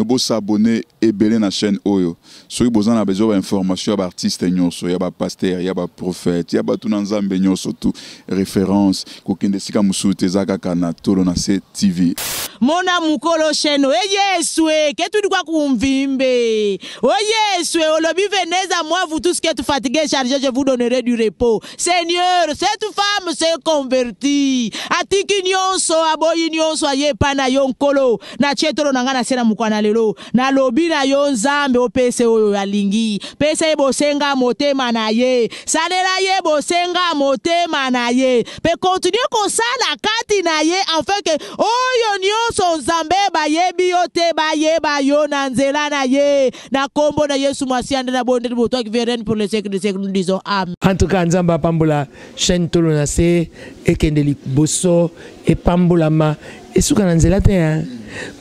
Bo s'abonner ebele na chaîne oyo. Soki boza na besoin ba information ya ba artistes nyonso, ya ba pasteurs, ya ba prophètes, ya batu na Nzambe nyonso tout référence kokende esika mosusu te eza kaka na Tolo na se TV. Mona mukolo chaîne oye Yesu e ke tudi kwa kumvimbe o Yesu e olobi venez à moi vous tous qui êtes fatigués chargés je vous donnerai du repos Seigneur cette femme s'est convertie atiki nyonso aboyi nyonso aye epai na yo Nkolo Natie tolo na ngai na se na mokwa na lelo, nalobi na yo Nzambe opese oyo alingi, pesa ye bosenga motema na ye, salela ye bosenga motema na ye, pe continue kosala kati na ye afin que oyo nionso Nzambe bayebi yo te bayeba yo na nzela na ye, na kombo na Yesu Masiya nde nabondeli bo toi qui vis et règne pour les siècles des siècles nous disons amen. En tout cas Nzambe apambola chaîne Tolo na se ekende liboso epambolama esuka na nzela te hein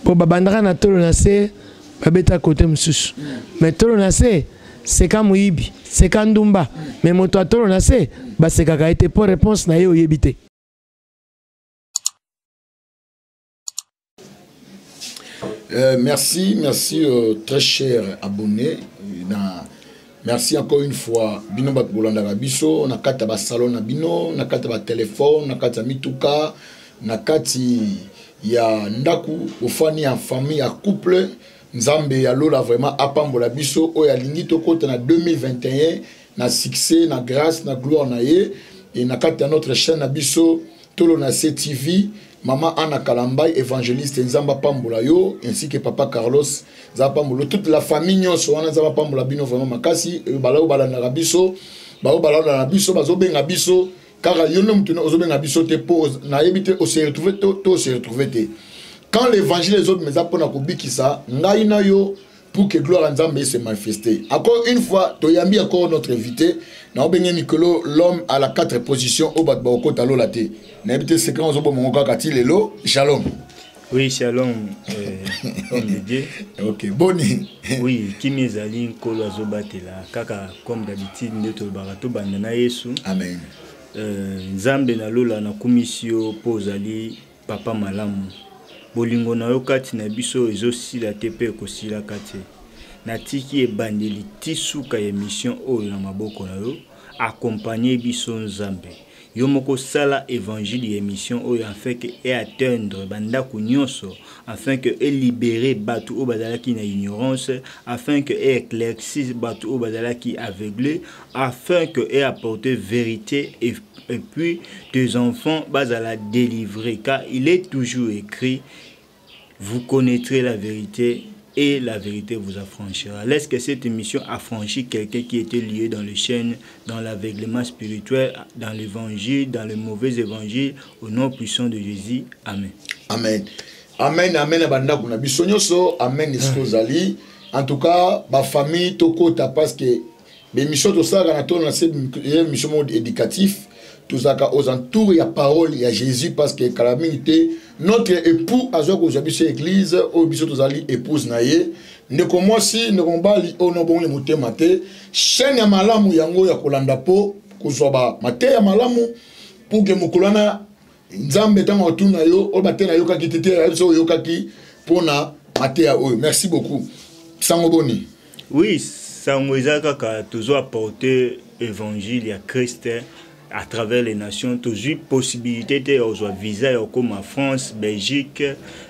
po babandaka na tolo na se babeta kote mosusu mais tolo na se seka moyibi seka ndumba mais moto ya tolo na se basekaka ye te po réponse na ye oyebi te. Merci, merci très cher abonné. Na, merci encore une fois. Bino bat bolandaka biso na kati ya ba salon na bino, na kati ya ba téléphone, na kati ya mituka, na kati ya ndaku, ofani ya famille ya couple. Nzambe ya lola vraiment apambola biso oyo alingi tokota na 2021 na succès, na grâce, na gloire na ye et na kati ya notre chaîne na biso Tolo na se TV. Maman Anna Kalambay, évangéliste Nzamba Pambola yo, ainsi que papa Carlos Nzamba Pambola, toute la famille nyonso wana Nzamba Pambola bino vraiment makasi, balao balandaka biso, bao balandaka biso, bazobenga biso, kaka yo nde mutu ozobenga biso te po nayebi te ose retrouver to to se retrouver te. Quand l'évangile ezobima eza mpona kobikisa ngai na yo pour que gloire à Nzambe se manifester. Encore une fois, toyambi encore notre invité, na obenge Mikolo, l'homme à la quatre positions au bat bako talola te. Na invité secret ozo bomongo kaka ti lelo. Shalom. Oui, shalom, homme de Dieu. Ok, boni. Oui, kimi ezali nkolo azobatela kaka comme d'habitude nde tolobaka tobanda na Yesu. Amen. Nzambe na lola nakumisi yo mpo ozali Papa malamu, bolingo na yo kati na biso ezo sila te pe ekosilaka te. Natiki ebandeli ti suka ya emission oyo na maboko na yo, accompagner biso Nzambe. Yo moko sala evangile ya emission oyo afin que e atteindre ba ndaku nionso, afin que e liberer batu oyo bazalaki na ignorance, afin que e eclaircir batu oyo bazalaki aveugle, afin que e apporter verite et et puis tes enfants bazala délivrer car il est toujours écrit vous connaîtrez la vérité et la vérité vous affranchira. Laisse que cette émission affranchisse quelqu'un qui était lié dans le chaîne, dans l'aveuglement spirituel, dans l'évangile, dans le mauvais évangile, au nom puissant de Jésus. Amen. Amen. Amen, amen, bandako na biso nyonso, amen esika ozali. En tout cas, ba famille tokota parce que B'emission tosalaka na tono na se émission moko éducatif tozalaka aux entours ya parole ya Jésus parce que kala mingi te notre époux azwa kozwa biso église oyo biso tozali épouse na ye ndeko mwasi ndeko mobali oyo nobongoli motema te chaîne ya malamu yango ya kolanda mpo kozwa ba mateya malamu pour que mokolo wana Nzambe ntango atuna yo oyo mateya nayokaki te te biso oyokaki mpo na mateya oyo. Merci beaucoup. Sango boni? Oui, sango eza kaka tozo apporter évangile ya Christ à travers les nations. Tozwi possibilité te ya kozwa visa ya kokoma France, Belgique,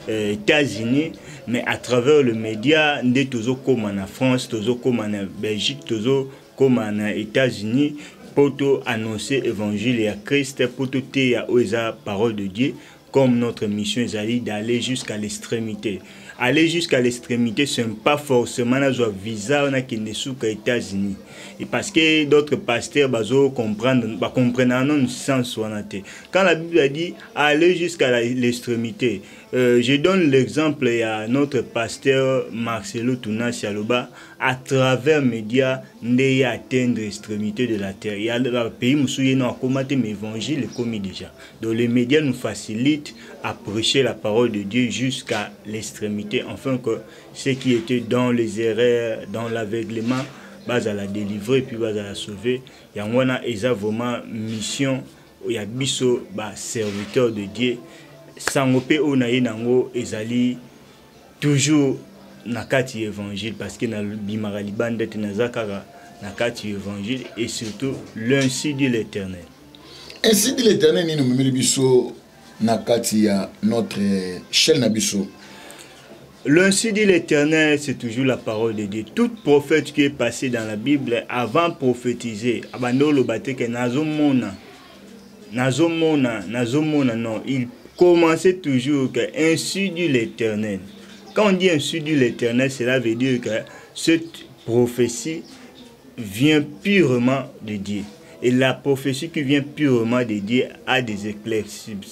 États-Unis, mais à travers le média nde tozokoma na France, tozokoma na Belgique, tozo koma na États-Unis po to annoncer évangile ya Christ, po to teya oyo eza parole de Dieu, comme notre mission ezali d'aller jusqu'à l'extrémité. Aller jusqu'à l'extrémité, ce n'est pas forcément nazwa visa nakende suka États-Unis. Et parce que d'autres pasteurs bazo comprendre, ba comprendre non sens wana te. Quand la Bible a dit aller jusqu'à l'extrémité, je donne l'exemple ya notre pasteur Marcelo Tunasi aloba à travers média nde ye atteindre extrémité de la terre. Il y a le pays mosusu ye no akoma te, mais évangile ekomi déjà. Donc les médias nous facilitent à prêcher la parole de Dieu jusqu'à l'extrémité, afin que ceux qui étaient dans les erreurs, dans l'aveuglement, bazala délivrer puis bazala sauver. Yango wana eza vraiment mission ya biso ba serviteurs de Dieu. Sango pe oyo na ye nango ezali toujours na kati ya évangile, parce que nabimaka libanda te, naza kaka na kati ya évangile et surtout l'ainsi dit l'Éternel. Ainsi dit l'Éternel, nini omemeli biso na kati ya notre chaîne na biso? L'ainsi dit l'Éternel, c'est toujours la parole de Dieu. Tout prophète qui est passé dans la Bible avant prophétiser, abando oloba te ke nazomona, nazomona, nazomona, non. Il commençait toujours que ainsi dit l'Éternel. Quand on dit ainsi dit l'Éternel, cela veut dire que cette prophétie vient purement de Dieu. Et la prophétie qui vient purement de Dieu a des éclaircissements,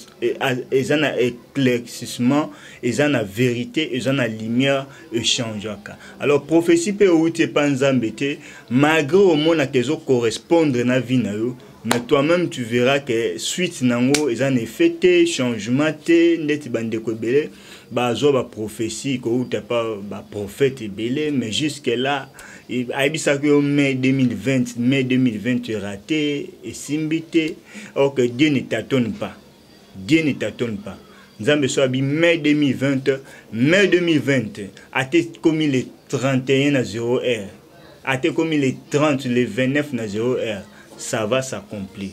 eza na éclaircissement, eza na vérité, eza na lumière échangeaka. Alors prophétie pe outi epa Nzambe te, malgré omonaka ezo correspondre na vie na yo, mais toi-même tu verras que suite nango eza na effet te, changement te. Ndeti bandeko ebele bazwa ba prophétie kouta pa ba prophète ebele, mais jusque là ayebisaki yo mai 2020, mai 2020 raté, esimbi te. Or que Dieu ne tâtonne pas, Dieu ne tâtonne pas. Nzambe so abi mai 2020, mai 2020 ate komi le 31 na 0 heure, ate komi le 30, le 29 na 0 heure, ça va s'accomplir.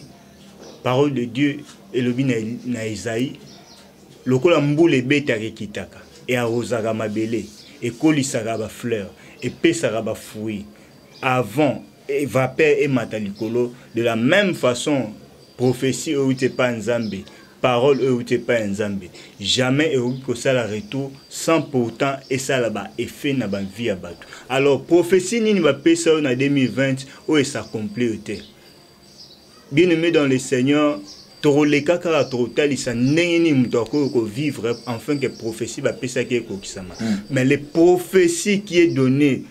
Parole de Dieu elobi na Esaïe, lokola mbula ebetaka ekitaka e arrosaka mabele, ekolisaka ba fleur, epesaka ba fruit avant vapeur emata likolo, de la même façon prophétie oyo euti epai ya Nzambe, parole oyo euti epai ya Nzambe, jamais ekoki kosala retour sans pourtant esala ba effet na ba vie ya bato. Alors prophétie nini bapesa oyo na 2020 oyo esaccomplir te? Bien-aimé dans le Seigneur, tokoleka kaka tokotalisa ndenge nini moto akoki kovivre enfin que prophétie bapesaki ekokisama. Mais les prophéties qui est donnée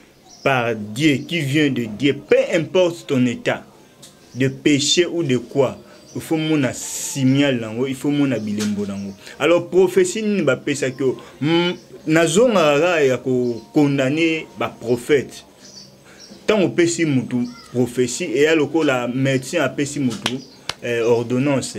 par Dieu, qui vient de Dieu, peu importe ton état de péché ou de quoi, il faut mona signal nango, il faut mona bilembo nango. Alors prophétie nini bapesaki oyo? Nazongaka kaka ya kokondamner baprophète. Ntango opesi mutu prophétie, eya lokola médecin apesi mutu ordonnance,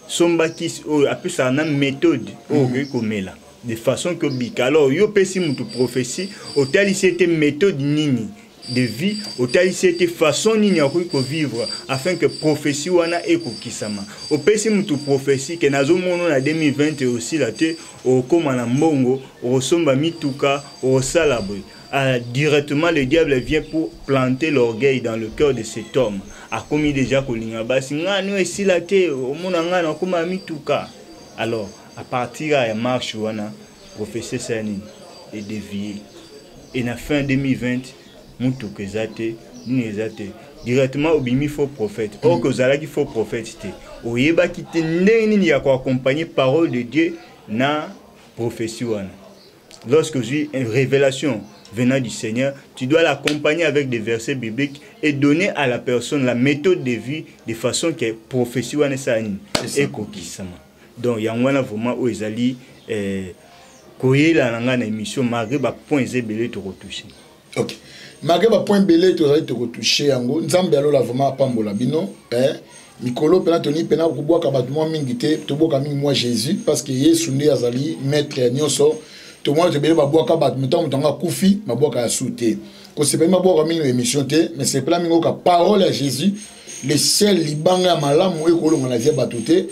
somba kisi oyo, apesaka na méthode oyo okoki komela de façon que obika. Alors yo opesi mutu prophétie, otalisi ete méthode nini de vie, otalisi ete façon nini akoki kovivre afin que prophétie wana ekokisama. Opesi mutu prophétie ke nazomona na 2020 osila te, okóma na mbongo, okosomba mituka, okosala boye. Ah, directement le diable vient pour planter l'orgueil dans le cœur de cet homme. Akomi déjà kolinga basi, nga no esila te, omona nga nakóma mituka. Alors à partir ya marche wana, prophétie esala nini? Edévier. Et na fin 2020 mutuka eza te, nini eza te, directement obimi faux prophète. Or que ozalaki faux prophète te, oyebaki te ndenge nini ya koaccompagner parole de Dieu na prophétie wana. Lorsque j'ai une révélation venant du Seigneur, tu dois l'accompagner avec des versets bibliques et donner à la personne la méthode de vie de façon que prophétie wana esala nini? Ekokisama. Donc yango wana vraiment oyo ezali koyela na ngai na émission, malgré bapoint eza ebele tokotouche. Ok, malgré bapoint ebele tozali tokotouche yango, Nzambe alola vraiment apambola bino, eh? Mikolo mpena toni mpena kobwaka bato mwa mingi te, tobwaka mingi mwa Jésus, parce que Yesu nde azali maître ya nyonso. Tomona tobele babwaka bato, motango moto yango akufi, babwaka ya su te. Kosepeli mabwaka mingi na émission te, mais sepela mingi oyoka parole ya Jésus, le seul libanga ya malamu oyo ekolonga na vie ya bato te.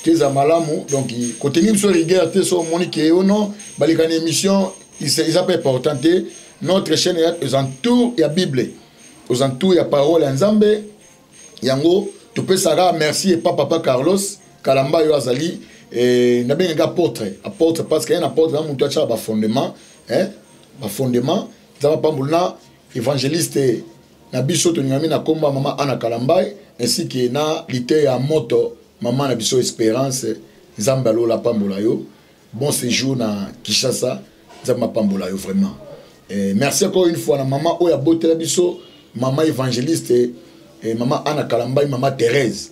Te eza malamu. Donc kotengi biso rigueur te. So omoni ke yo non baleka na émission, eza mpe important te. Notre chaîne eza tour ya Bible, aux entour ya parole ya Nzambe. Yango topesaka merci epa papa Carlos Kalamba oyo azali nabengaka apôtre, apôtre, parce que ye na apôtre na motu atiaka bafondement, bafondement. Nzambe apambola na évangéliste na biso tolingami na nkombo ya mama Ana Kalambai, ainsi que na lite ya moto mama na biso Espérance. Nzambe alola apambola yo. Bon séjour na Kinshasa, Nzambe apambola yo vraiment. Merci encore une fois na mama oyo abotela biso mama évangéliste, mama Ana Kalambai, mama Thérèse,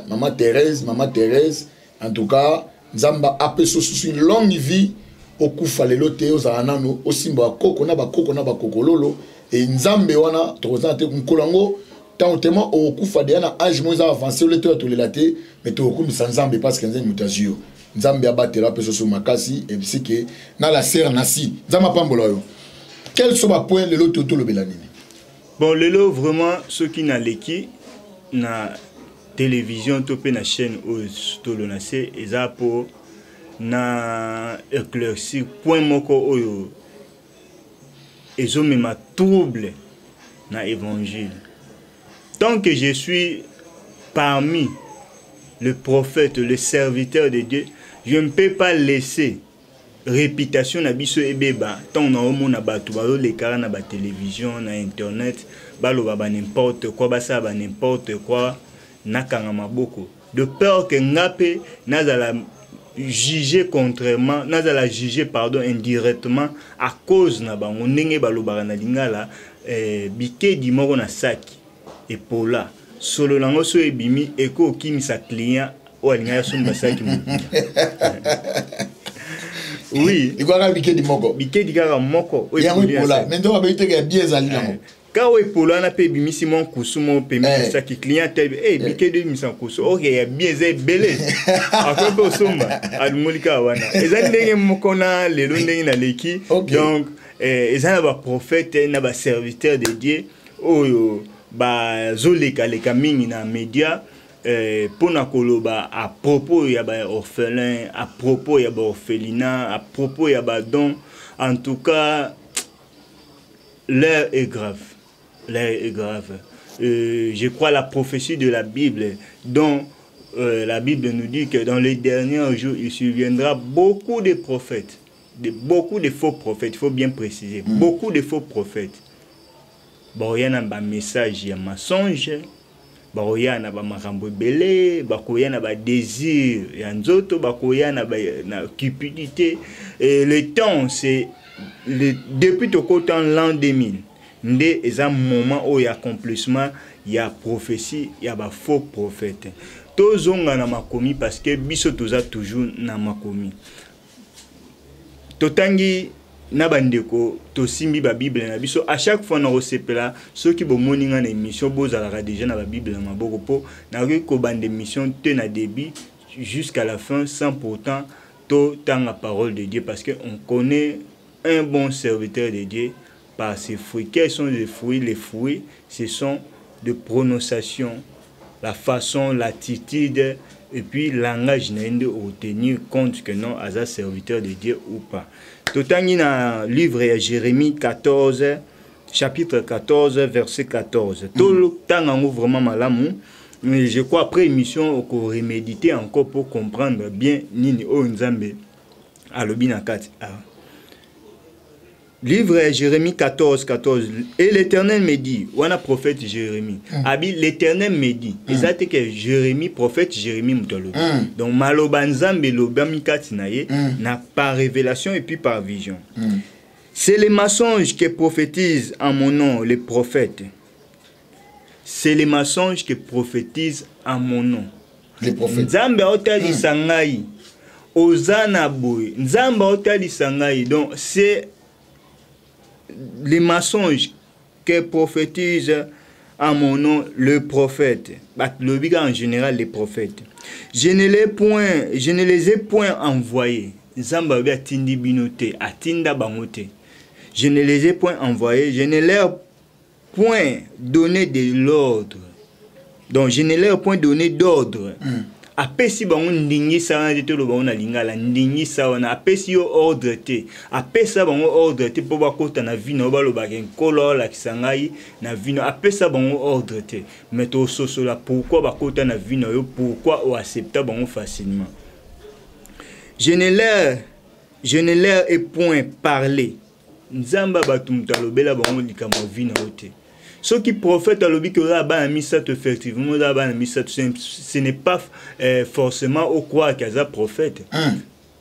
mama Thérèse, mama Thérèse. En tout cas Nzambe apesa susu une longue vie, okufa lelo te, ozala nano osimba bakoko na bakoko na bakokololo. E Nzambe wana tokozala te mokolo yango, ntango tema okokufa deya na age moko eza avancé, ole toya tolela te, mais tokokumisa Nzambe parce que Nzambe moto azwi yo. Nzambe abatela, apesa so makasi, ebisike na la sere na si. Nzambe apambola yo. Quels sont bapoint lelo to tolobela nini? Bon, lelo vraiment soki naleki na télévision to mpe na chaîne oyo Tolo na Se, eza mpo na éclaircir point moko oyo ezomema trouble na évangile. Tant que je suis parmi le prophète, le serviteur de Dieu, je ne peux pas laisser réputation na biso ebeba. Ntango naomona bato bazolekaka na batélévision, na internet, baloba ba n'importe quoi, basala ba n'importe quoi, nakanga maboko de peur que nga mpe nazala jugé contrairement, nazala jugé, pardon, indirectement à cause na bango. Ndenge balobaka na lingala, bikedi moko na saki epola, solo nango so ebimi, ekokimisa client oyo alingaki asomba saki mobimba. Oui. Ekwaka bikedi moko. Bikedi kaka moko. Oyo yango epola, mais nde babeyi teke ya bien ezali nango. Ka oyo epola wana mpe ebimisi mwa nkusu moko pembeni ya saki. Client te, bikedi ebimisa nkusu, ok, ya bien eza ebele, akoki mpe osomba, alungoli kaka wana. Eza ndenge moko na lelo ndenge naleki. Donc eza na baprophète, na baserviteur de Dieu oyo bazolekaleka mingi na média mpona koloba à propos ya baorphelin, à propos ya baorphelinat, à propos ya badon. En tout cas, l'heure est grave, l'heure est grave. Je crois la prophétie de la Bible dont la Bible nous dit que dans les derniers jours, il surviendra beaucoup de prophètes, beaucoup de faux prophètes, il faut bien préciser, beaucoup de faux prophètes. Bakoya na bamessage ya mensonge, bakoya na bamakambo ebele, bakoya na badésir ya nzoto, bakoya na cupidité. Et le temps, c'est depuis tokota l'an 2000 nde eza moment oyo ya accomplissement ya prophétie ya bafaux prophète. Tozonga na makomi, parce que biso toza toujours na makomi. Totangi na bandeko, tosimbi babible na biso. À chaque fois na kosepela soki bomoni nga na émission, bozalaka déjà na babible na maboko, mpo nakoki kobanda émission te na début jusqu'à la fin sans pourtant totanga parole de Dieu, parce que on connaît un bon serviteur de Dieu par ses fruits. Quels sont les fruits? Les fruits, ce sont de prononciation, la façon, l'attitude et puis langage na ye nde otenir compte que non, aza serviteur de Dieu ou pas. Totangi na livre ya Jérémie 14, chapitre 14, verset 14. Totanga yango vraiment malamu. Mais je crois après émission okoreméditer encore pour comprendre bien nini oyo Nzambe alobi na kati. Ah. Livre ya Jérémie 14, 14. Et l'Éternel me dit, wana prophète Jérémie, abi l'Éternel me dit, eza te que Jérémie, prophète Jérémie moto alobi. Donc maloba Nzambe elobami kati na ye, na par révélation et puis par vision. C'est les mensonges que prophétisent en mon nom les prophètes. C'est les mensonges que prophétisent en mon nom. Les prophètes. Nzambe aotalisa ngai oza na boye, Nzambe aotalisa ngai. Donc c'est les mensonges que prophétise en mon nom le prophète. Lobi en général les prophètes. Je ne les ai point envoyés. Nzambe alobi atindi bino te, atinda bango te. Je ne les ai point envoyés, je ne leur point donné de l'ordre. Donc je ne leur ai point donné d'ordre. Apesi bango ndingisa wana te. Toloba bango na lingala, ndingisa wana apesi yo ordre te, apesa bango ordre te mpo bakota na vie na yo, balobaka Nkolo aolakisa ngai na vie na yo. Apesa bango ordre te, mais tososola pourquoi bakota na vie na yo, pourquoi oaccepta bango facilement. Je ne leur ai point parlé. Nzambe ya bato moto alobela bango likambo ya vie na yo te. Soki prophète alobi ke oza bana misato, effectivement oza bana misato, ce n'est pas forcément ocroire qu'aza prophète.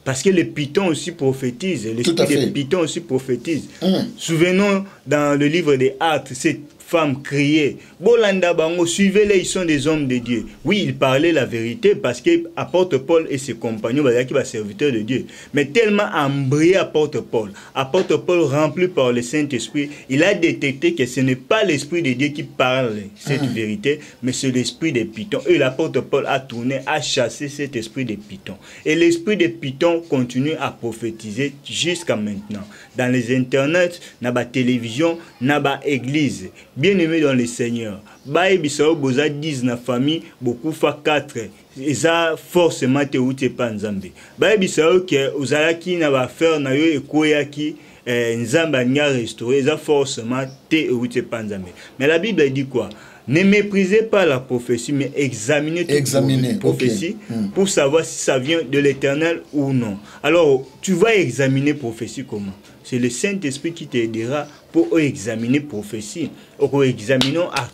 Parce que les pythons aussi prophétisent. Tout à L'esprit des fait. pythons aussi prophétise. Souvenons dans le livre des Actes, cette femmes criaient Bolanda bango, suivez-les, ils sont des hommes de Dieu. Oui, ils parlaient la vérité parce que apôtre Paul et ses compagnons bazalaki ba serviteurs de Dieu. Mais tellement embrayé apôtre Paul, apôtre Paul rempli par le Saint-Esprit, il a détecté que ce n'est pas l'Esprit de Dieu qui parle cette vérité, mais c'est l'esprit des pitons. Et l'apôtre Paul a tourné, a chassé cet esprit des pitons. Et l'esprit des pitons continue à prophétiser jusqu'à maintenant. Dans les internets, dans la télévision, dans l'église. Bien-aimé dans le Seigneur, bayebisa yo boza 10 na famille, bokufa 4. Eza forcément te outi epa Nzambe. Bayebisa yo ke ozalaki na ba affaire na yo ekweyaki, Nzambe alingi a restaurer, eza forcément te outi epa Nzambe. Mais la Bible dit quoi? Ne méprisez pas la prophétie, mais examinez toute prophétie pour savoir si ça vient de l'Éternel ou non. Alors, tu vas examiner prophétie comment? C'est le Saint-Esprit qui t'aidera pour examiner prophétie. Pour examiner à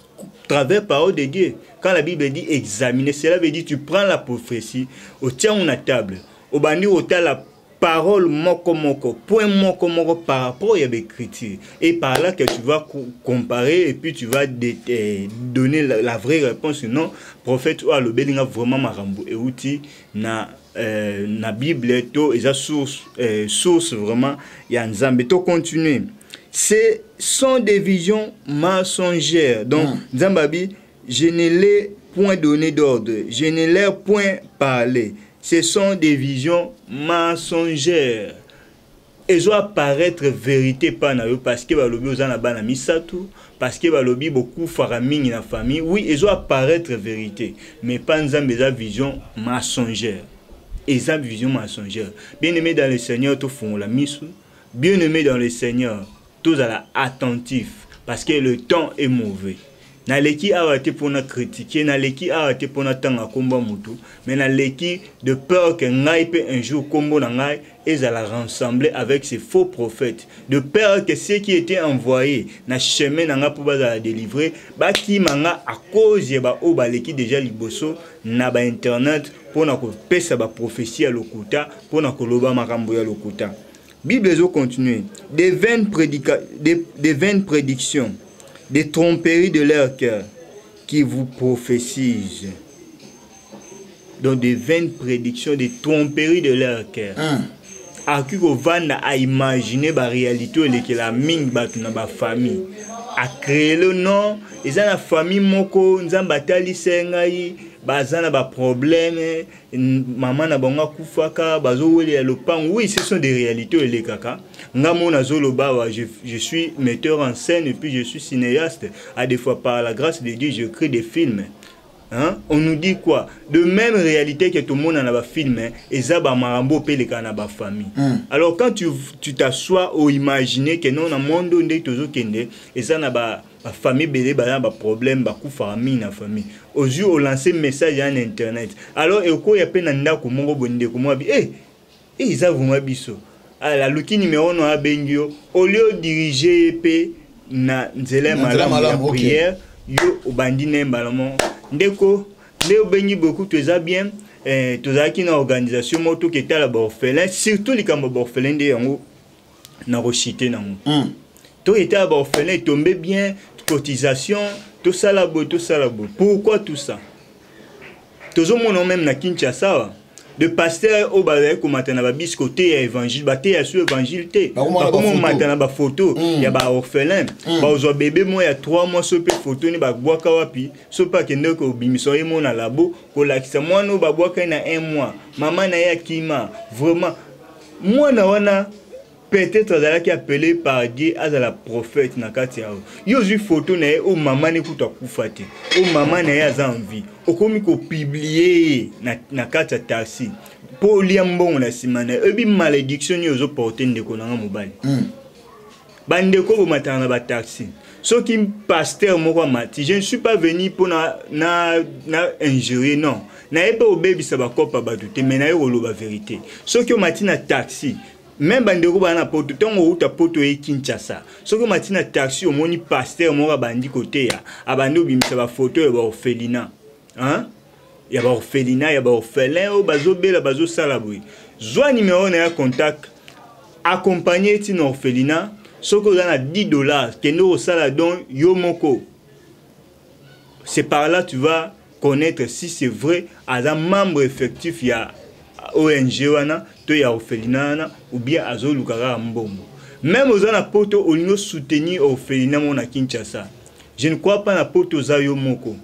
travers parole de Dieu. Quand la Bible dit examiner, cela veut dire tu prends la prophétie, au tien on a table, au bandi au la parole moko moko, point moko moko par rapport à l'écriture. Et par là que tu vas comparer et puis tu vas donner la vraie réponse. Non, prophète ou alobelinga vraiment marambo et outil na Bible to eza source vraiment ya Nzambe. To continuer. Ce sont des visions mensongères. Donc, Nzambe abi, je ne l'ai point donné d'ordre, je ne l'ai point parlé. Ce sont des visions mensongères. Elles doivent apparaître vérité pas na yo parce que balobi oza na bana misatu, parce que balobi beaucoup fara mingi na famille. Oui, elles doivent apparaître vérité, mais pas Nzambe eza vision mensongère. Eza vision mensongère. Bien-aimé dans le Seigneur, tout font la misu. Bien-aimé dans le Seigneur, tous à la attentif parce que le temps est mauvais. Naleki awa te pona critiquer, naleki awa te pona tanga komba mutu, mais naleki de peur que ngai pe un jour kombo na ngai ezala rassembler avec ces faux prophètes, de peur que ceux qui étaient envoyés na chemin nanga po bazala délivrer, bakima nga à cause ya ba oyo baleki déjà liboso na ba internet pona kopesa ba prophétie ya lokuta, pona koloba makambo ya lokuta. Bible ezo continuer. Des vaines prédica-, des, des vaines prédictions, des tromperies de leur cœur qui vous prophétisent. Donc des vaines prédictions, des tromperies de leur cœur. Akoki kovanda a imaginer ba réalité oyo elekela mingi bato na ba famille. A créer le nom, eza na famille moko, Nzambe atalisa ngai, baza na ba problème, mama na bango akufaka, bazowelela lopango. Oui, ce sont des réalités oyo elekaka. Nga moko nazoloba awa, je suis metteur en scène et puis je suis cinéaste. À des fois, par la grâce de Dieu, je crée des films. Hein? On nous dit quoi? De même réalité que tout le monde en a film, hein, et ça, bah, marambo, pe, les cannes, bah, famille. Alors, quand tu t'assois ou imaginer que non, dans le monde, on est toujours kende, et ça, na, bah, bah, famille, belé, bah, bah, problème, bah, coup, famille, na famille. Aux yeux, on lance message en internet. Alors, et au quoi, il y a peine ndako, mongo, bonde, comme moi, eh, eh, ils ont vraiment biso. Ah, la luki numéro 1, a bengio, au lieu de diriger, pe, na, nzela, Na nzela malamu, ya malamu, ok. prière, yo, obandi na mbala ndeko nde obengi beaucoup toza bien, tozalaki na organisation moko toketala ba orphelin, surtout likambo ba orphelin nde yango na kochite nango. Toketala ba orphelin etombe bien, cotisation, tosala boye, tosala boye. Pourquoi tout ça? Tozomona même na Kinshasa wa, de pasteur oyo bazali komata na babisi koteya évangile, bateya sur évangile te. Bakoma na Bakoma ba photo. komata na ba photo ya ba orphelin. Bazwa bébé moko ya 3 mois so pe photo ni babwaka wapi, so pe akende kobimisa ye mo na labo, kolakisa mwana oyo babwaka ye na 1 mois. Mama na ye akima. Vraiment, mwana wana peut-être azalaki appelé par Dieu azala prophète na kati ya oyo. Yo ozwi photo na ye oyo mama ne kutu akufa te, oyo mama na ye aza en vie, okomi kopublier ye na kati ya taxi mpo olia mbongo na nsima na ye. Oyebi malédiction nini ozoporte ndeko na nga mobali? Bandeko bomataka na bataxi, soki pasteur moko amati, je ne suis pas venu mpo na injurier, non, naye mpe obebisa bakopa bato te, mais naye koloba vérité. Soki omati na taxi, même bandeko bana na poto, ntango outa poto oye Kinshasa, soki omati na taxi omoni pasteur moko abandi koteya, abandi obimisa bafoto ya baorphelinat, hein? Ya baorphelinat, ya baorphelin oyo bazobela, bazosala boye, zwa numéro na ya contact, accompagner ti na orphelinat. Soki oza na 10 $, kende kosala don yo moko. C'est par là tu vas connaître si c'est vrai aza membre effectif ya ONG wana to ya orphelinat wana, ou bien azoluka kaka mbongo. Même oza na Poto, olingi osoutenir orphelinat moko na Kinshasa, je ne crois pas na Poto oza yo moko,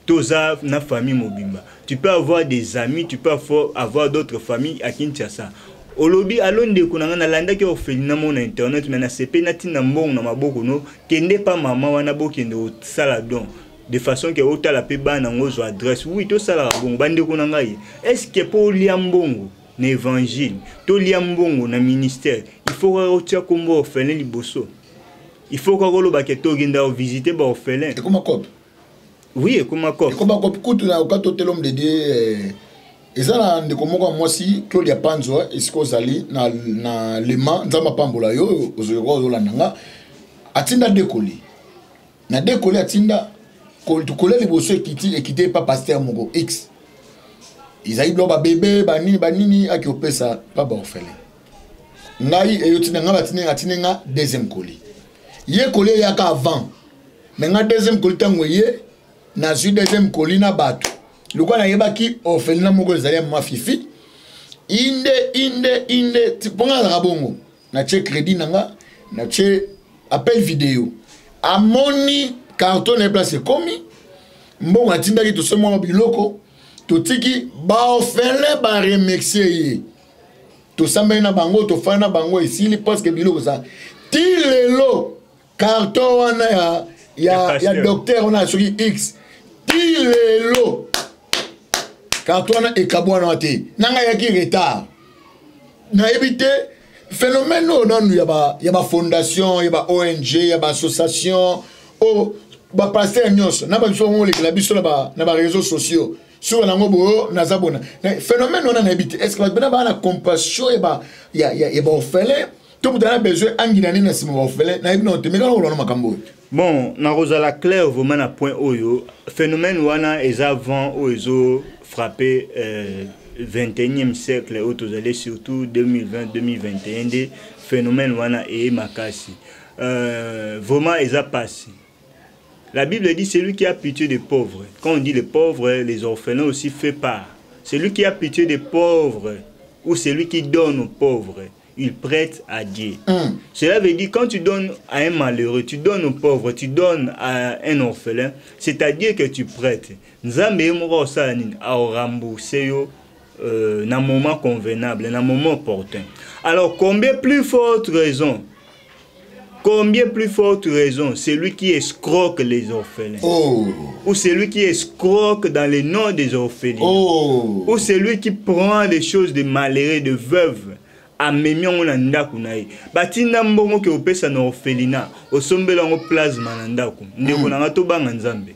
toza na famille mobimba. Tu peux avoir des amis, tu peux avoir d'autres familles à Kinshasa. Olobi: "Alo ndeko na ngai, nalandaki orphelinat moko na internet, mais nasepeli, natinda mbongo na maboko no. Kende pa mama wana, bokende kosala don de façon ke otala mpe bana yango, ozwa adresse." Oui, tosalaka bongo. Bandeko na ngai, est ce que mpo olia mbongo na évangile, tolia mbongo na ministère, il faut kaka otia kombo orphelin liboso? Il faut kaka olobaka tokenda kovisite baorphelin? Ekoma coop. Oui, ekoma coop. Ekoma coop. Kutu na okati otela homme de Dieu, eza na ndeko moko ya mwasi, Claudia Panzo, esika ozali na lema, Nzambe apambola yo. Ozoyoka, ozolanda nga. Atinda dekoli na dekoli, atinda kolia liboso, ekiti, ekiti epa pasteur moko x. Ezali biloko babebe, banini banini, aki opesa pa baorphelin. Ngai eyo tina ngai, batindi, atindi nga deuxième colis. Ye colis eyaka avant, mais nga deuxième colis, ntango eye, nazwi deuxième colis na bato. Lokola nayebaki orphelinat moko ezali ya mama Fifi, inde inde inde, mpo nga azalaka bongo, natie crédit na nga, natie appel vidéo, amoni carton na ye, place ekomi mbongo atindaki. Tosombi mwa biloko, totiki baorphelin, baremercie ye, tosambeli na bango, tofandi na bango, esili. Parce que biloko eza ti lelo, carton wana ya docteur wana soki x, ti lelo carton wana ekabwana te. Na ngai yaki retard, nayebi te phénomène oyo nanu ya bafondation, ya ba ONG, ya baassociation oyo, bapasteur nyonso na babiso bango olekela biso na baréseaux sociaux suka nango boyo. Naza bona phénomène wana, nayebi te est ce que bato bena baa na compassion ya baorphelin to moto ana besoin angina nini na nsima baorphelin. Nayebi nano te, mekana kolona makambo oyo. Bon, nakozala clair vraiment na point oyo. Phénomène wana eza vent oyo ezofrappe 21e siècle oyo tozali, surtout 2020 2021 nde phénomène wana eye makasi. Vraiment eza pasi. La Bible dit: celui qui a pitié des pauvres, quand on dit les pauvres, les orphelins aussi fait part, celui qui a pitié des pauvres ou celui qui donne aux pauvres, il prête à Dieu. Cela veut dire, quand tu donnes à un malheureux, tu donnes aux pauvres, tu donnes à un orphelin, c'est-à-dire que tu prêtes. Nzambe ye moko osala nini? Aorembourse yo na moment convenable, na moment opportun. Alors combien plus forte raison, combien plus forte raison celui qui escroque les orphelins ou celui qui escroque dans le nom des orphelins ou celui qui prend des choses de malheureux, de veuves, amemi yango na ndako na ye. Batinda mbongo ke opesa na orphelinat, osombela yango plasma na ndako. Ndeko na nga, tobanga Nzambe.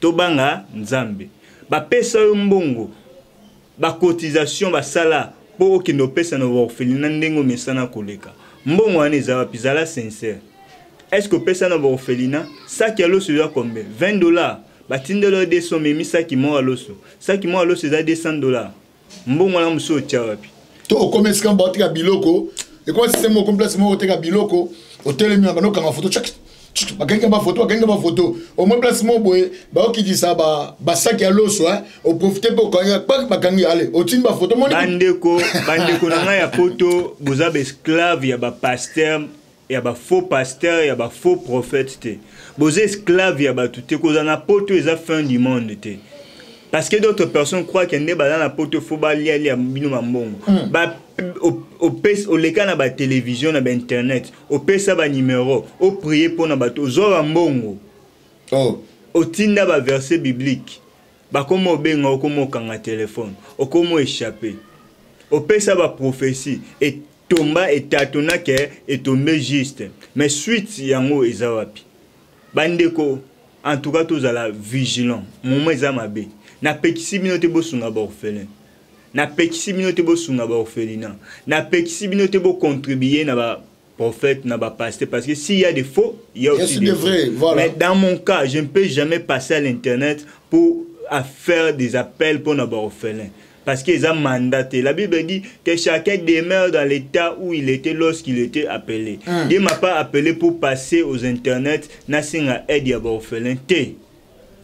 Tobanga Nzambe. Bapesa yo mbongo, bacotisation basala mpo okende opesa na orphelinat, ndenge omesana koleka, mbongo wana eza wapi? Zala sincère. Est ce que opesa na baorphelinat? Saki ya loso eza combien? 20 $. Batindeli yo 200, memi saki moko ya loso. Saki moko ya loso eza 200 $. Mbongo wana mosusu otya wapi? To okomi esika baoteka biloko, ekoma système, okomi place moko oteka biloko, otelemi na bando okanga foto, bakangi bafoto, bakangi bafoto. Omoi place moko boye, baokitisa basaki ya loso, oprofite mpe okangi, bakangi, ale otindi bafoto. Bandeko, bandeko na ngai ya Poto, boza baesclave ya bapasteur, ya bafaux pasteur, ya bafaux prophète te. Boza esclave ya bato te. Kozala na Poto eza fin du monde te, parce que d'autres personnes croient que nde baza na Poto, fo balialia bino bambongo. Oleka na batélévision, na bainternet, opesa banimero, oprie mpo na bato, ozwa bambongo, otinda baverset biblique, bakoma obenga, okoma okanga telefone, okoma échappe, opesa baprophétie, etomba, etatona ke etombe juste. Mais suite yango eza wapi, bandeko? En tout cas, tozala vigilant. Moment eza mabe. Napekisi bino te bosunga baorphelin, napekisi bino te bosunga baorphelinat, napekisi bino te bocontribue na baprophète, na bapasteur, parce que s'il y a des faux, il y a aussi des vrais. Voilà. Mais dans mon cas, je ne peux jamais passer à l'internet pour à faire des appels pour na baorphelin. Parce que eza mandat te. La Bible dit que chacun demeure dans l'état où il était lorsqu'il était appelé. Dieu m'a pas appelé pour passer aux internets nasenga aide ya baorphelin te.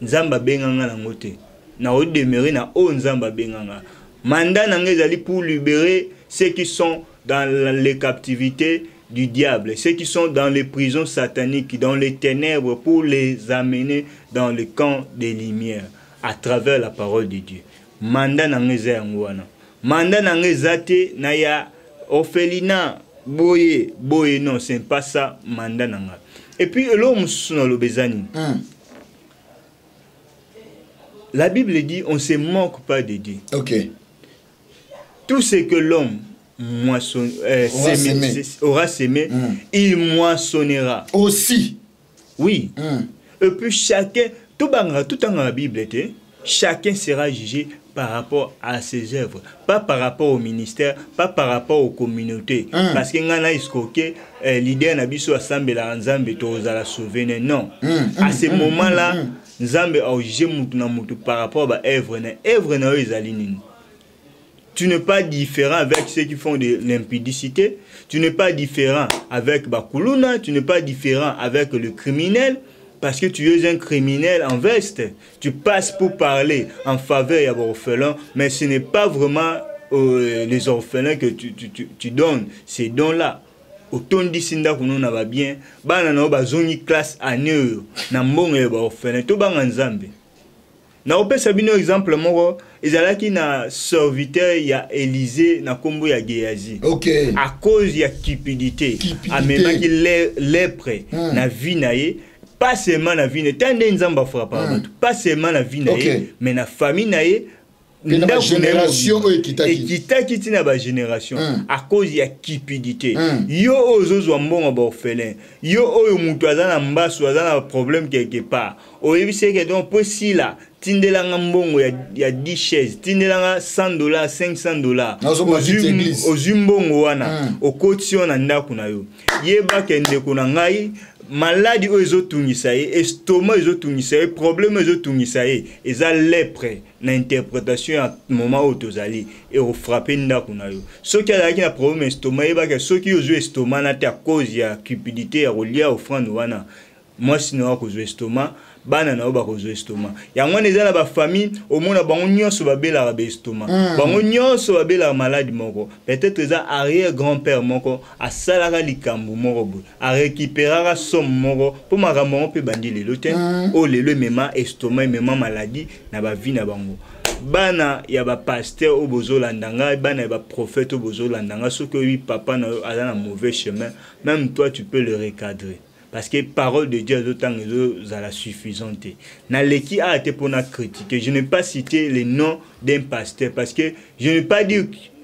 Nzambe abenga nga nango te. Na demeurer na oyo Nzambe abenga nga. Mandat na nga ezali pour libérer ceux qui sont dans les captivités du diable, ceux qui sont dans les prisons sataniques, dans les ténèbres, pour les amener dans le camp des lumières, à travers la parole de Dieu. Mandat na nga eza yango wana. Mandat na nga eza te na ya orphelinat boye boye, non, c'est pas ça mandat na nga. Et puis eloko mosusu naloba eza nini? La Bible dit, on se moque pas de Dieu. Tout ce que l'homme moissonne, aura semé, semé. Aura semé, il moissonnera. Aussi. Oui. Et puis chacun, tout banga, tout dans la Bible, te, chacun sera jugé par rapport à ses œuvres, pas par rapport au ministère, pas par rapport aux communautés. Parce que nga na escroqué, leader na biso asambela Nzambe tozala sauver, non. À ce moment-là, Nzambe a jugé mutu na mutu par rapport à ba œuvre na œuvre na yo ezali nini. Tu n'es pas différent avec ceux qui font de l'impudicité. Tu n'es pas différent avec Bakuluna. Tu n'es pas différent avec le criminel. Parce que tu es un criminel en veste. Tu passes pour parler en faveur des orphelins. Mais ce n'est pas vraiment les orphelins que tu donnes ces dons-là. Otondisi ndako no na babien, bana na yo bazongi classe année oyo na mbongo ya baorphelin. Tobanga Nzambe. Naopesa bino exemple moko. Ezalaki na serviteur ya Élysée na nkombo ya Géasi. À cause ya cupidité, Cupidité. Amemaki lèpre na vie na ye, pas seulement na vie na ye, ta nde Nzambe afrappaka bato, pas seulement na vie na ye, mais na famille na ye. Mpe na Ndako na ye bagénération mobimba. Oyo ekitaki. Ekitaki ntina bagénération à cause ya cupidité. Yo oyo ozozwa mbongo baorphelin, yo oyo moto aza na mbasu, aza na problème quelque part, oyebisi eke donc po esila, tindelanga mbongo ya 10 chaise, tindelanga 100 dollars, 500 dollars. Nazomba vite église. Ozwi mbongo wana, okotisi yo na ndako na yo. Yebaka, ndeko na ngai, maladi oyo ezotungisa ye, estomac ezotungisa ye, problème oyo ezotungisa ye eza lèpre. Na interprétation ya moment oyo tozali, ekofrapper ndako na yo. Soki azalaki na problème estomac, yebaka soki ozwi estomac na te à cause ya cupidité ya kolia offrande wana, mwasi na yo akozwa estomac, bana na yo bakozwa estomac. Yango wana eza na bafamille, omona bango nyonso babelaka baestomac, bango nyonso babelaka maladi moko. Peut-être eza arrière grand père moko asalaka likambo moko boye, arécupéraka somme moko mpo makambo yango mpe bandi lelo te. Oyo lelo emema estomac, emema maladi na bavie na bango. Bana ya bapasteur oyo bozolanda ngai, bana ya baprophète oyo bozolanda ngai, soki oyebi papa na yo aza na mauvais chemin, même toi tu peux le recadrer, parce que parole de Dieu azotanga ezozala suffisant te. Naleki awa te mpona critiquer. Je n'ai pas cité le nom d'un pasteur parce que je n'ai pas dit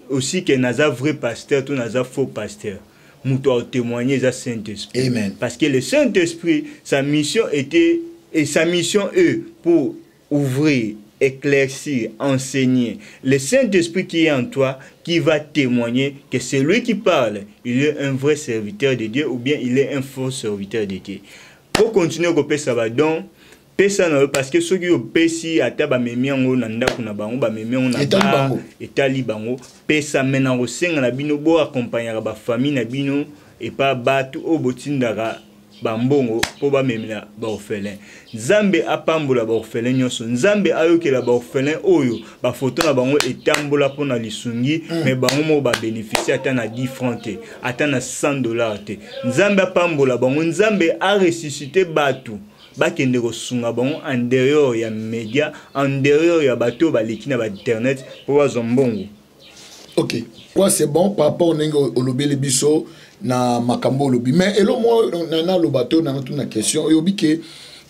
aussi que naza vrai pasteur to naza faux pasteur. Moto atémoigner eza Saint-Esprit. Amen. Parce que le Saint-Esprit, sa mission était et sa mission est pour ouvrir, éclaircir, enseigner. Le Saint-Esprit qui est en toi, qui va témoigner que c'est lui qui parle, il est un vrai serviteur de Dieu ou bien il est un faux serviteur de Dieu. Pour continuer kopesa badon, pesa na yo, parce que soki opesi, ata bamemi yango na ndako na bango, bamemi yango na Etali bar, bango. Etali bango. Pesa me na kosenga na bino, boaccompagnaka bafamille na bino epa bato oyo botindaka bambongo mpo bamemela baorphelin. Nzambe apambola baorphelin nyonso. Nzambe ayokela baorphelin oyo bafoto na bango etambola mpona lisungi, me bango moko babénéficie ata na 10 franc te, ata na 100 dollar te. Nzambe apambola bango. Nzambe aressuscite bato bakende kosunga bango en dehors ya média, en dehors ya bato oyo baleki na bainternet mpo bazwa mbongo. Ok, quoi, c'est bon par rapport ndenge olobeli biso na makambo olobi. Mais elo moko naloba to nanga tuna question. Oyobi ke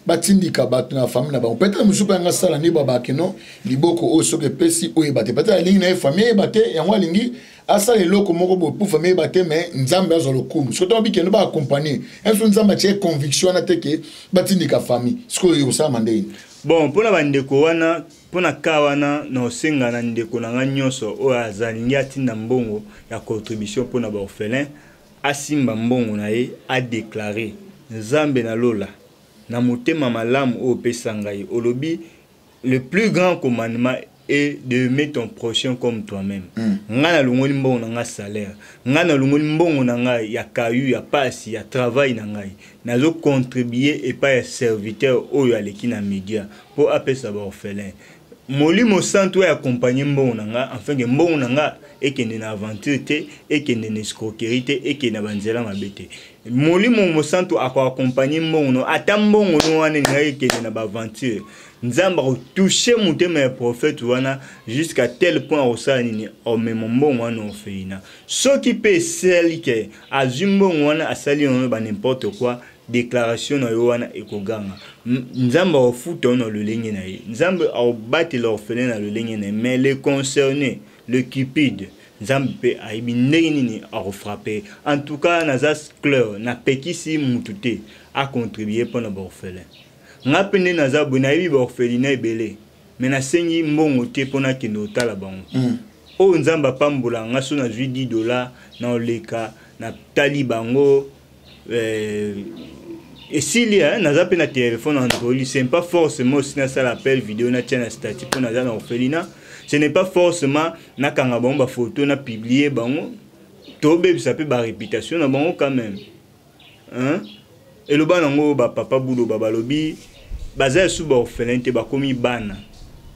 batindika bato na famille na bango, peut-être mosusu mpe yanga asala nde babake no liboko oyo soki epesi oyeba te. Peut-être alingi na ye famille eyeba te, yango alingi asala eloko moko boye pour famille eyeba te, mais Nzambe azwa lokumu. Soki ntango bikende baaccompagne so Nzambe atie conviction wana te ke batindika famille, sikoyo ekosalama ndenge? Bon, mpona bandeko wana, mpona ka wana, na osenga na ndeko na ngai nyonso oyo azalingi atinda mbongo ya contribution mpona baorphelin, asimba mbongo na ye, adéclare: Nzambe na lola, na motema malamu oyo opesa ngai, olobi le plus grand commandement Et d'aimer ton prochain comme toi-même. Nga nalongoli mbongo na nga salaire, nga nalongoli mbongo na ngai ya kayu, ya pasi, ya travail na ngai, nazocontribue epai ya serviteur oyo aleki na média mpo apesa baorphelin. Molimo Santu oyo accompagne mbongo na nga afin ke mbongo na nga ekende na aventure te, ekende na escroquerie te, ekende na banzela mabe te. Molimo Mosantu akoaccompagne mbongo no, ata mbongo no wana elingaki ekende na baaventure, Nzambe akotouche motema ya prophète wana jusqu'à tel point akosala nini? Omema mbongo wana orphelinat. Soki mpe esali ke azwi mbongo wana, asali yango ba n'importe quoi, déclaration na yo wana ekoganga. Nzambe akofuta yo na lolenge na ye, Nzambe akobatela orphelin na lolenge na ye. Mais le concerné, le cupide, Nzambe mpe ayebi ndenge nini akofrappe. En tout cas, naza clair, napekisi mutu te acontribue mpona baorphelin. Nga mpe nde naza boye, nayebi baorphelinat ebele, me nasengi mbongo te mpo nakende kotala bango. Oyo Nzambe apambola nga, so nazwi 10 $ na oleka, natali bango, esili. Naza mpe na téléphone Android. Ce n'est pas forcément aussi nasala appel vidéo, natia na statut mpo naza na orphelinat. Ce n'est pas forcément nakanga bango bafoto, na publier bango, tobebisa mpe baréputation na bango quand même, hein? Eloba nango bapapa buloba, balobi baza esu baorphelin te, bakomi bana.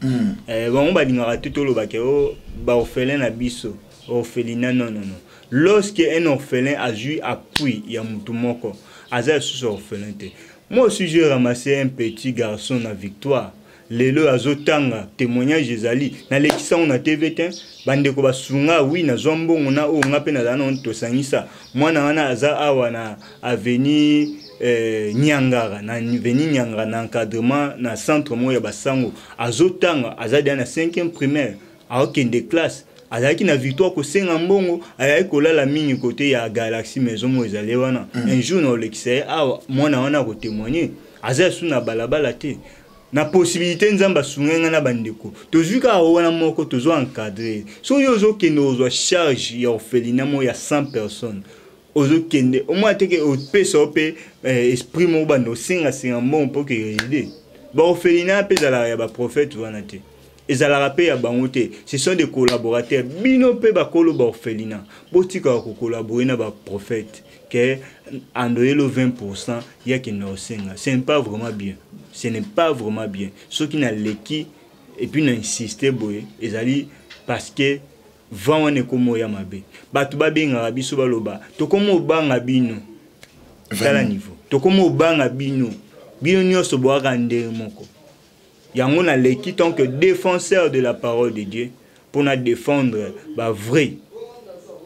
Bango balingaka te tolobaka o baorphelin na biso, orphelinat. Non, non, non. Lorsque un orphelin azwi appui ya mutu moko, aza lisusu orphelin te. Moi aussi, j'ai ramassé un petit garçon na Victoire, lelo azotanga. Témoignage ezali, nalekisa ngo na TV te. Bandeko basunga, wi, nazwa mbongo na oyo nga mpe nazala nango, tosangisa. Mwana wana aza awa na avenue Nyangara, na avenue Nyangara, na encadrement na centre moko ya basango. Azotanga, aza deja na 5e primaire, aokende classe. Azalaki na Victoire kosenga mbongo, azalaki kolala mingi kote ya Galaxy Maison moko ezali wana. Un jour na olekisa ye awa, mwana wana akotémoigne. Aza esu na balabala te, na possibilité. Nzambe asungai ngai na bandeko, tozwi kaka wana moko, tozwa encadre. Soki ozokende ozwa charge ya orphelinat moko ya 100 personnes, ozokende omona teke opesa yo mpe esprit moko, banda osengasenga mbongo mpo ke résider. Baorphelinat mpe ezalaka ya baprophète wana te, ezalaka mpe ya bango te, ce sont des collaborateurs. Bino mpe bakolo baorphelinat, botikaka kocollabore na baprophète ke andoyelo 20 yakende kosenga. Ce n'est pas vraiment bien, ce n'est pas vraiment bien. Soki naleki et puis na insiste boye, ezali parce que vent wana ekómi oya mabe. Bato babengaka biso, baloba tokómi obanga bino. Tala niveau, tokómi obanga bino, bino nyonso boyaka ndenge moko. Yango naleki tant que défenseur de la parole de Dieu mpona défendre bavrai,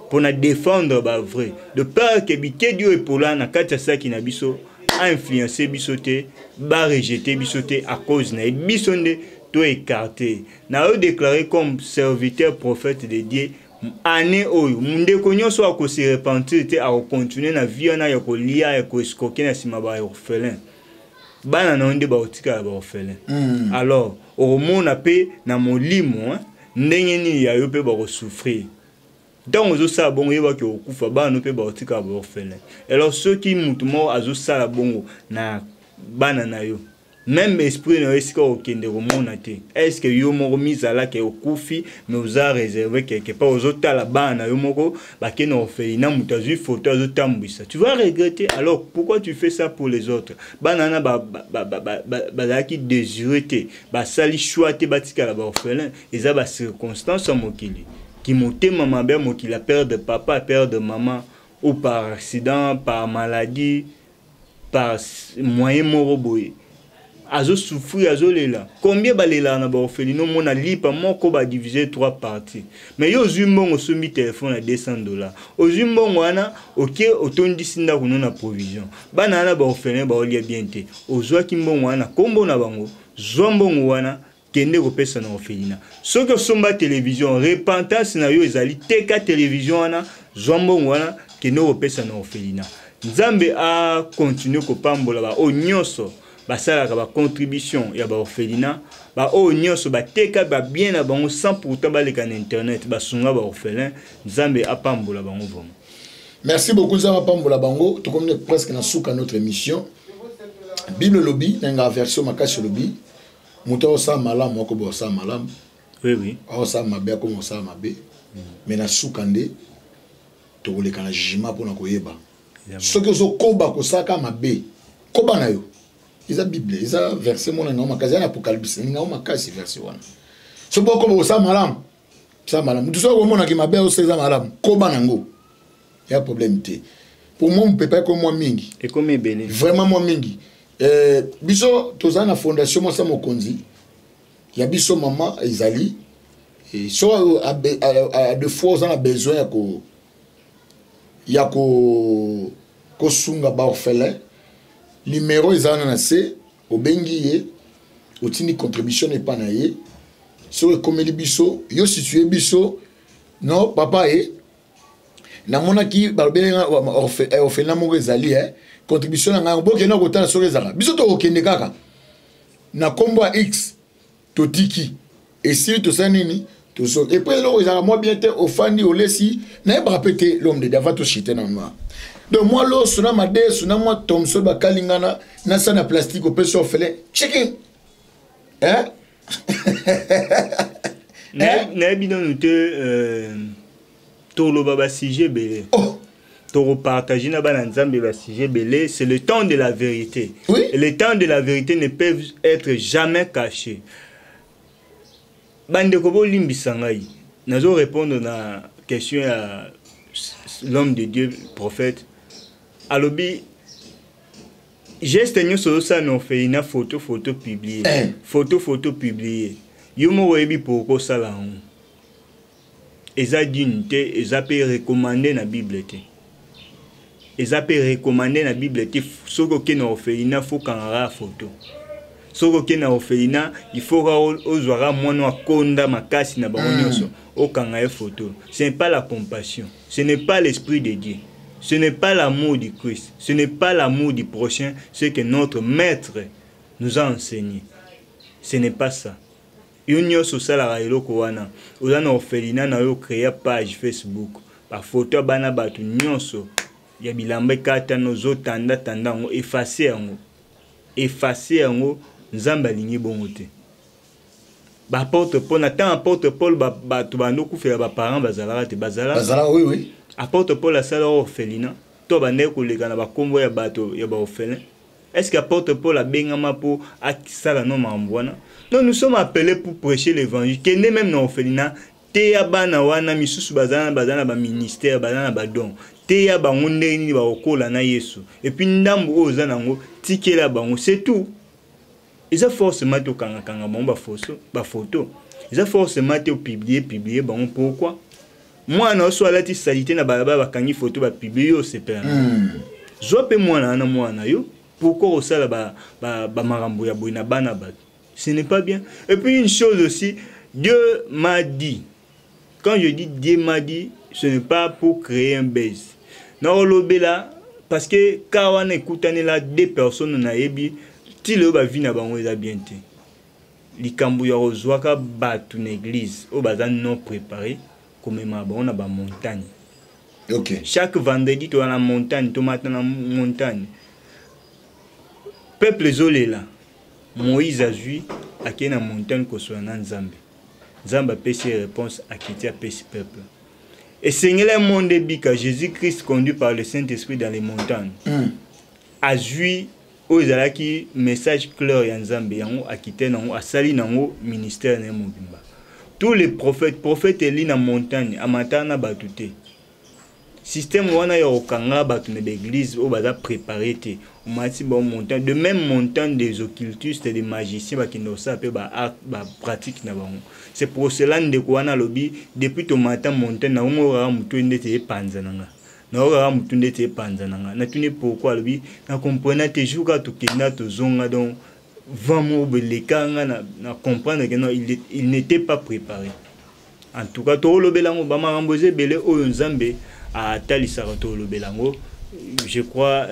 mpona défendre bavrai, de peur ke bikedi oyo epola na kati ya saki na biso ainfluence biso te, barejete biso te à cause na ye, biso nde to écarté. Na yo déclaré comme serviteur prophète de Dieu, année oyo, ndeko nyonso akose repentir te, akocontinue na vie wana ya kolia, ya koescroquer na nsima baorphelin, bana na yo nde bakotikala baorphelin. Alors okomona mpe na molimo ndenge nini ya yo mpe bakosouffrir. Ntango ozosala bongo, oyebaki okokufa, bana mpe bakotikala baorphelin. Alors soki mutu moko azosala bongo na bana na yo, même esprit na yo esika okende komona te. Est ce que yo moko mizalaka okufi, mais oza réservé quelque part, ozotala bana na yo moko bakende orphelinat, moto azwi photo azotambwisa, tu vas regretter. Alors pourquoi tu fais ça pour les autres? Bana wana bazalaki désiré te, basali choix te batikala baorphelin. Eza bacirconstance ya mokili, kimotema mabe ya mokili, ya perdre papa, perdre maman, ou par accident, par maladie, par moyen moko boye, azosouffrir, azolela. Combien balelaka na baorphelinat? Omona lipa moko badivise trois parties, mais yo ozwi mbongo, osombi telefone ya 200 $, ozwi mbongo wana, oke otondisi ndako no na provision. Bana wana baorphelin baolia bien te. Ozwaki mbongo wana, nkombo na bango, zwa mbongo wana, kende kopesa na orphelinat. Soki osomba télévision, repentance na yo ezali teka télévision wana, zwa mbongo wana, kende kopesa na orphelinat. Nzambe akontinue kopambola baoyo nyonso basalaka bacontribution ya baorphelinat, baoyo nyonso bateka babien na bango sans pourtant baleka na internet, basunga baorphelin. Nzambe apambola bango vraiment. Merci beaucoup, Nzambe apambola bango. Tokomi presque na suka notre émission. Bible elobi na nga version makasi, elobi moto akosala malamu akoba kosala malamu. Oui, oui. Aosala mabe, akoma kosala mabe, mais na suka nde tokoleka na jugement mpona koyeba soki ozokoba kosalaka mabe. Koba na yo, eza Bible, eza verset mona ningango makasi, eza na Apocalypse, ningango makasi verset wana. Soki okoba kosala malamu, sala malamu. Motu soki okomonaki mabe osala eza malamu, koba nango, ya problème te. Pour moi, mopepa ekomi mwa mingi. Ekomi ebele. Vraiment mwa mingi. Biso toza na fondation Mwasa Mokonzi ya biso mama ezali. So des fois oza na besoin ya kosunga baorphelin, numéro eza wana na se. Obengi ye, otindi contribution epa na ye. Soki ekomeli biso, yo situe biso. Non, papa, ye namonaki balobi orphelinat moko ezali, contribution na ngai, bokende kotala soki ezalaka. Biso tokokende kaka na nkombo ya X, totiki, esili, tosala nini, tozo. Et puis eloko ezalaka mwa bien te, ofandi, olesi, nayebaka mpe te. L'homme de dava toshite na noir, donc mwa loso na madesu na mwa thomson bakalingana na sa na plastique, opesi orphelin chicken, hein? Nayebi nanu te. Toloba basujet ebele. Oh. Tokopartage na bana Nzambe basujet ebele. C'est le temps de la vérité. Oui. Et le temps de la vérité ne peuvent être jamais cachés. Bandeko, bolimbisa ngai, nazo répondre na question ya l'homme de Dieu prophète. Alobi geste nyonso ozosala na orphelinat, photo, photo, publier. Eh. Photo, photo, publier. Yo moko oyebi pourquoi osala yango. Eza digne te, eza mpe recommandé na Bible te, eza mpe recommandé na Bible te. Soki okei na orphelinat, faut kangaka photo. Soki okei na orphelinat, il faut ka ozwaka mwana akonda makasi na bango nyonso, okanga ye photo. Ce n'est pas la compassion, ce n'est pas l'esprit de Dieu, ce n'est pas l'amour du Christ, ce n'est pas l'amour du prochain, ce que notre maître nous a enseigné, ce n'est pas ça. Yo nyonso osalaka eloko wana, oza na orphelinat na yo, ocréa page Facebook, bafoto ya bana bato nyonso ya bilamba ekatana, ozotanda-tanda yango, efface yango, efface yango. Nzambe alingi bongo te. Baapôtre Paul, na ntango apôtre Paul, bato bando okufela, baparent bazalaka te, bazalaka. Bazalaka, oui. Apôtre Paul asalaka orphelinat to bandaki koleka na bakombo ya bato ya baorphelin? Est ce que apôtre Paul abengama mpo asala no makambo wana? Non, nous sommes appelés pour prêcher l'évangile. Kende même na orphelinat, teya bana wana. Misusu baza na baministère, baza na badon. Teya bango ndenge nini bakokola na Yesu. Et puis ndambo oyo oza nango, tikela bango, c'est tout. Eza forcément te okangakanga bango bafoto, eza forcément te opublie publie bango. Pourquoi mwana oso alati saleté na balabala, bakangi foto, bapublie, yo osepela na? Zwa mpe mwana wana, mwana yo. Pourquoi osala bamakambo ba ya boye na bana bato? Ce n'est pas bien. Et puis une chose aussi, Dieu m'a dit, quand je dis Dieu m'a dit, ce n'est pas pour créer un buzz. Naolobela parce que ka wana ekutanela deux personnes, nayebi ti lelo bavi na bango eza bien te. Likambo ya kozwaka bato na église oyo baza non préparé, komema bango na bamontagne. Chaque vendredi toza na montagne, tomata na montagne, peuple ezolela. Moïse azwi, akei na montagne kosola na Nzambe. Nzambe apesi ye réponse, akiti, apesi peuple. Esengeli monde ebika. Jésus Christ conduit par le Saint-Esprit dans les montagnes. Azwi oyo ezalaki message clair ya Nzambe, yango akite nango, asali nango ministère na ye mobimba. Tous les prophètes, prophète Eli na montagne, amataka na bato te. Système wana ya kokanga bato na baeglise oyo baza préparé te, omati bango montagne, de même montagne des occultistes, des magiciens, bakende kosala mpe bapratique na bango. C'est pour cela ndeko wana alobi: depuis tomata montagne, nango kaka motu ndeti epanza na nga, naokaka motu ndeti epanza na nga. Natuni pourquoi, alobi: na comprena te. Jour kaka tokenda, tozonga, donc vent moko beleka nga na comprendre que non, il n'était pas préparé. En tout cas, tokolobela yango, bamakambo eza ebele oyo Nzambe atalisaka, tolobela yango. Je crois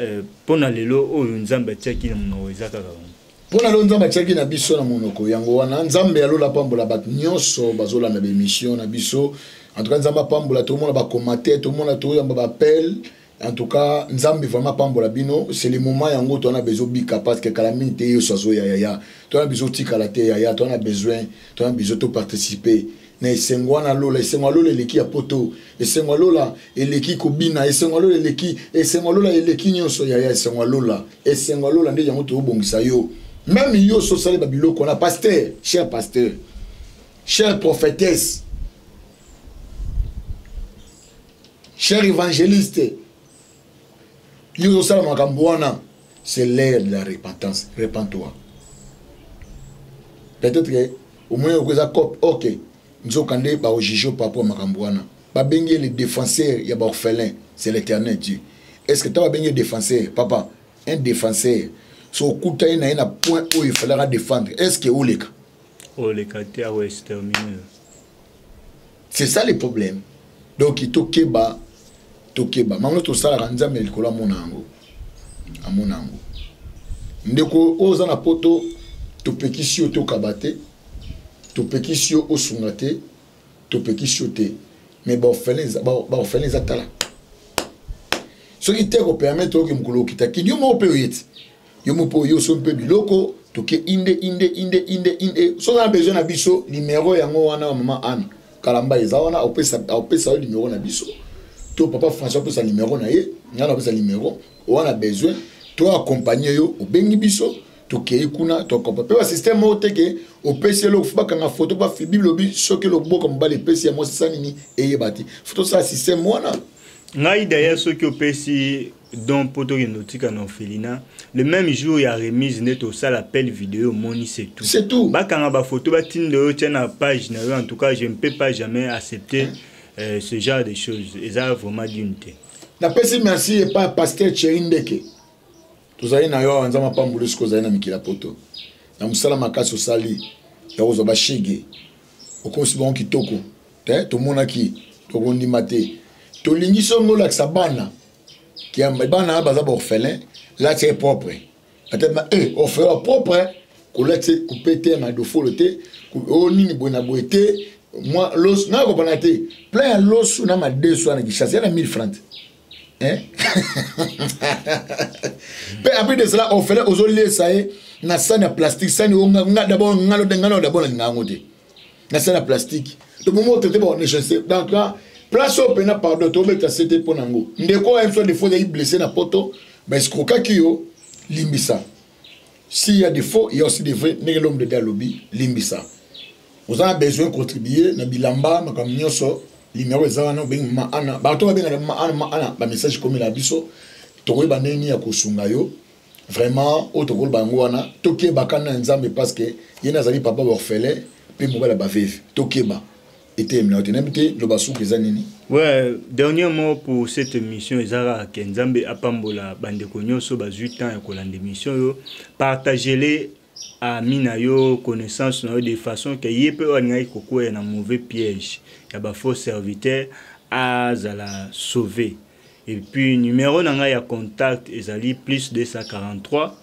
mpo na lelo, oyo Nzambe atiaki na monoko eza kaka yango. Mpo na lelo Nzambe atiaki na biso na monoko yango wana. Nzambe alola apambola bato nyonso bazolanda baémission na biso. En tout cas, Nzambe apambola. Tomona bacommentaire, tomona, toyamba baappel. En tout cas, Nzambe vraiment pambola bino, c'est le moment yango to na besoin bika parce que kala mingi te yesu azo ya ya. To na besoin tikala te ya ya, to na besoin, to na besoin to participer. Na esengo wana lola, esengo lola eleki ya poto, esengo lola eleki kobina, esengo lola eleki, esengo lola eleki nyonso ya ya, esengo lola, esengo lola nde yango to bongisa yo. Même yo so sale ba biloko na pasteur, cher pasteur, cher prophétesse, cher évangéliste, yo ozosala makambo wana, c'est l'heure de la repentance. Repends-toi. Peut-être que au moins okoza cop, ok, nzoka nde baojuge par rapport makambo wana. Babengi le défenseur ya baorphelin, c'est l'Éternel Dieu. Est-ce que ta babengi défenseur, papa, un défenseur, so okuta ye na ye na point oyo il fallait défendre, est-ce que oleka? Oleka te, awa exterminer. C'est ça le problème. Donc tokeba, tokeba. Mango tosalaka Nzambe likolo amona yango. Amona yango. Ndeko oyo oza na poto, topekisi yo tokaba te, topekisi yo osunga te, topekisi yo te. Mais baorphelin eza tala. Soki te kopermettre oke mokolo okita kini, yo moko mpe oye ti. Yo moko mpe oye osombi mpe biloko, toke inde, inde, inde, inde, inde. Soki oza na besoin na biso, numéro yango wana ya mama Anne Kalamba eza wana, opesa yo numéro na biso. To papa François opesa numéro na ye, nga na opesa numéro, oza na besoin, to accompagner yo, obengi biso, tokei kuna, to accompagner. Pe ba système moko te ke opesi eloko, fo bakanga photo, ba fi Bible lobi, soki loboko mobali epesi ya mwasi sa nini, eyeba te. Fo tosala système wana. Ngai d'ailleurs soki opesi don po tokende otika na orphelinat, le même jour ya remise nde tosala appel vidéo, omoni, c'est tout. C'est tout. Bakanga ba photo, batinda yo tia na page na yo. En tout cas, je ne peux pas jamais accepter ce genre de choses. Eza vraiment digne te. Napesi merci epai ya pasteur Thierry Ndeke. Tozali na yo awa, Nzambe apamboli soki ozali na mikili ya poto. Na mosala makasi osali ya kozwa bashege, okomisi bango kitoko. Te, tomonaki, tokondima te. Tolingi songo olakisa bana kiamba, bana baza ba orphelin, lati ye propre. Ata ma, orphelin propre, kolati ye coupe te, na dofolo te, o nini boye na boye te. Moi, los, na kopana te. Plein ya losu na madesu wana Kinshasa, ya na 1000 francs. Hein? Pe après de cela, orphelin ozolesa ye na sani ya plastique, sani oyo nga, nga d'abord, nga lo, nga lo d'abord na linga yango te. Na sani ya plastique. Donc, moment traité ba négocier. Donc là, place oyo pena pardon, tobeta sete mpo na yango. Ndeko oyo soit des fois ezali blessé na poto, ba escroquaki yo, limbisa. S'il y a des faux, il y a aussi des vrais. Ndenge l'homme de Dieu alobi, limbisa. Oza na besoin de contribuer na bilamba, makambo nyonso, numéro eza wana, obengi mama Anna. Bato babengana mama Anna, mama Anna, ba message komela biso, tokoyeba ndenge nini ya kosunga yo. Vraiment, oyo tokoloba yango wana, tokebaka na Nzambe parce que ye nazali papa orphelin pe mobali ya baveve. Tokeba. Ete mna te nayebi te loba suka eza nini. Ouais, dernier mot pour cette émission eza kaka ke Nzambe apambola bandeko nyonso bazwi temps ya kolanda émission oyo. Partagez-les ami na yo, connaissance na yo, de façon que ye pe oyo alingaki kokwea na mauvais piège ya ba faux serviteurs azala sauvé. Et puis numéro na ngai ya contact ezali plus 243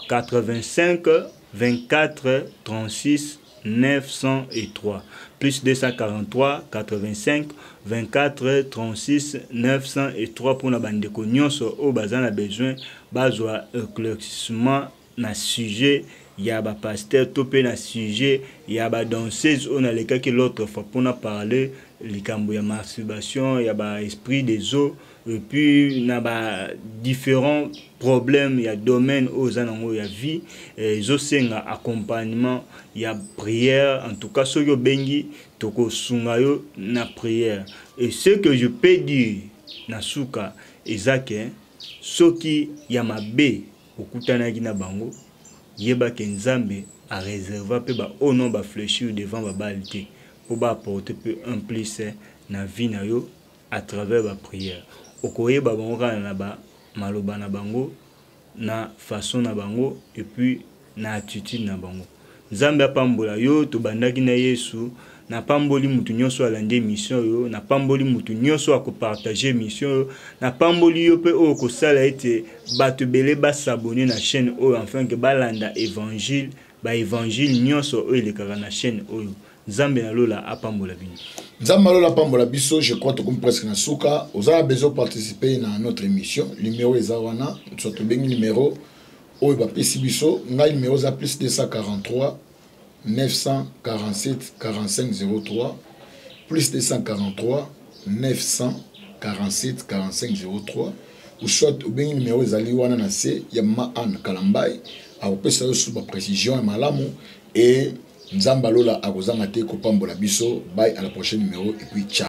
85 24 36 903. Plus 243 85 24 36 903 pour na bandeko nyonso oyo baza na besoin bazwa éclaircissement na sujet ya ba pasteur to pe na sujet ya ba danseuse oyo nalekaki l'autre fois mpona parler likambo ya masturbation ya ba esprit des eaux et puis na ba différents problèmes ya domaine oyo oza nango ya vie, ezosenga accompagnement ya prière. En tout cas soki obengi tokosunga yo na prière. Et ce que je peux dire na suka eza ke soki ya mabe okutanaki na bango, yeba ke Nzambe a réserva pe ba oyo non ba fléchir devant ba balle te po ba apporter pe un plus na vie na yo à travers ba prière. Okoyeba bango kaka na ba maloba na bango, na façon na bango et puis na attitude na bango. Nzambe apambola yo, tobandaki na Yesu, napamboli mutu nyonso alandi émission oyo, napamboli mutu nyonso akopartage émission oyo, napamboli yo pe oyo kosala ete bato ebele basabonner na chaîne oyo afin que balanda évangile, ba évangile nyonso oyo elekaka na chaîne oyo. Nzambe na lola apambola bino. Nzambe alola apambola biso. Je crois tokomi presque na suka. Oza na besoin participer na notre émission, numéro eza wana. So tobengi numéro oyo bapesi biso ngai, numéro eza plus 243 947 45 03, plus 243 947 45 03, ou soit obengi numéro ezali wana na se ya Mama Anne Kalambai, akopesa yo susu baprécision ya malamu. E Nzambe alola akozanga te kopambola biso. Bye, à la prochaine numéro et puis ciao.